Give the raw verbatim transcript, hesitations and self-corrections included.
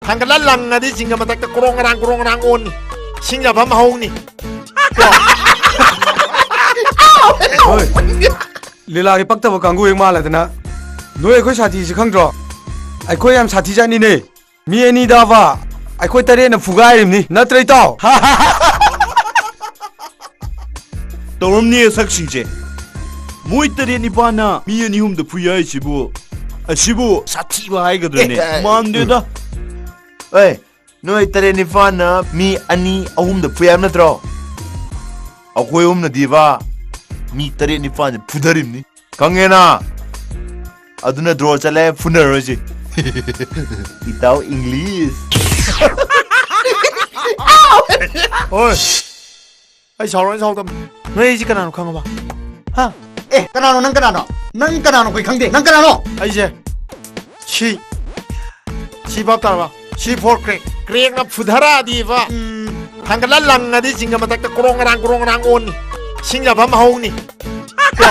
ꯊꯥꯡꯒꯠꯂ ꯂꯪꯉꯗꯤ ꯖꯤꯡꯒ ꯃꯊꯛꯇ ꯀ꯭ꯔꯣꯡ ꯀ꯭ꯔꯥꯡ ꯀ꯭ꯔꯣꯡ ꯀ꯭ꯔꯥꯡ ꯑꯣꯟꯅꯤ꯫ ꯏꯁꯤꯡ ꯆꯥꯐꯝ ꯍꯧꯅꯤ꯫ ꯀꯣ? ꯍꯣꯏ꯫ ꯂꯤꯂꯥꯒꯤ ꯄꯛꯇꯕ ꯀꯥꯡꯕꯨ ꯍꯦꯛ ꯃꯥꯜꯂꯗꯅ꯫ ꯅꯣꯏ ꯑꯩꯈꯣꯏ ꯁꯥꯊꯤꯁꯤ ꯈꯪꯗ꯭ꯔꯣ? ꯑꯩꯈꯣꯏ ꯌꯥꯝ ꯁꯥꯊꯤꯖꯥꯠꯅꯤꯅꯦ꯫ ꯃꯤ ꯑꯅꯤꯗꯕ ꯑꯩꯈꯣꯏ ꯇꯔꯦꯠꯅ ꯐꯨꯒꯥꯏꯔꯤꯕꯅꯤ, ꯅꯠꯇ꯭ꯔ ꯏꯇꯥꯎ? ꯇꯧꯔꯝꯅꯤ ꯁꯛꯁꯤꯡꯁꯦ꯫ ꯃꯣꯏ ꯇꯔꯦꯠ ꯅꯤꯄꯥꯟꯅ ꯃꯤ ꯑꯅꯤ ꯑꯍꯨꯝꯗ ꯐꯨꯏ ꯍꯥꯏꯁꯤꯕꯨ, ꯑꯁꯤꯕꯨ ꯁꯥꯊꯤꯕ ꯍꯥꯏꯒꯗ꯭ꯔꯅꯦ? ꯃꯥꯟꯗꯦꯗ꯫ ꯑꯦ, ꯅꯣꯏ ꯇꯔꯦꯠ ꯅꯤꯄꯥꯟꯅ ꯃꯤ ꯑꯅꯤ ꯑꯍꯨꯝꯗ ꯐꯨꯏ ꯍꯥꯏꯕ ꯅꯠꯇ꯭ꯔꯣ? ꯑꯩꯈꯣꯏ ꯑꯍꯨꯝꯅꯗꯤꯕ ꯃꯤ ꯇꯔꯦꯠ ꯅꯤꯄꯥꯟꯁꯦ ꯐꯨꯊꯔꯤꯕꯅꯤ꯫ ꯈꯪꯉꯦꯅ? ꯑꯗꯨꯅ ꯗ꯭ꯔꯣ ꯆꯠꯂꯦ, ꯐꯨꯅꯔꯣꯏꯁꯤ꯫ ꯏꯇꯥꯎ ꯏꯪꯂꯤꯁ꯫ ꯍꯣꯏ꯫ ꯑꯩ ꯁꯥꯎꯔꯣꯏ, ꯑꯩ ꯁꯥꯎꯗꯕ꯫ ꯅꯣꯏ ꯑꯩꯁꯤ ꯀꯅꯥꯅꯣ ꯈꯪꯉꯕ? ꯍꯥ? ꯑꯦ, ꯀꯅꯥꯅꯣ ꯅꯪ? ꯀꯅꯥꯅꯣ ꯅꯪ? ꯀꯅꯥꯅꯣ ꯑꯩꯈꯣꯏ ꯈꯪꯗꯦ꯫ ꯅꯪ ꯀꯅꯥꯅꯣ? ꯑꯩꯁꯦ ꯁꯤ ꯁꯤ ꯚꯥꯞ ꯇꯥꯔꯕ? ꯁꯤ ꯐꯣꯔ ꯀ꯭ꯔꯦꯛ꯫ ꯀ꯭ꯔꯦꯛꯅ ꯐꯨꯊꯔꯛꯑꯗꯤꯕ, ꯎꯝ, ꯊꯥꯡꯒꯠꯂ ꯂꯪꯉꯗꯤ ꯖꯤꯡꯒ ꯃꯊꯛꯇ ꯀ꯭ꯔꯣꯡ ꯀ꯭ꯔꯥꯡ ꯀ꯭ꯔꯣꯡ ꯀ꯭ꯔꯥꯡ ꯑꯣꯟꯅꯤ꯫ ꯏꯁꯤꯡ ꯆꯥꯐꯝ ꯍꯧꯅꯤ꯫ ꯀꯣ?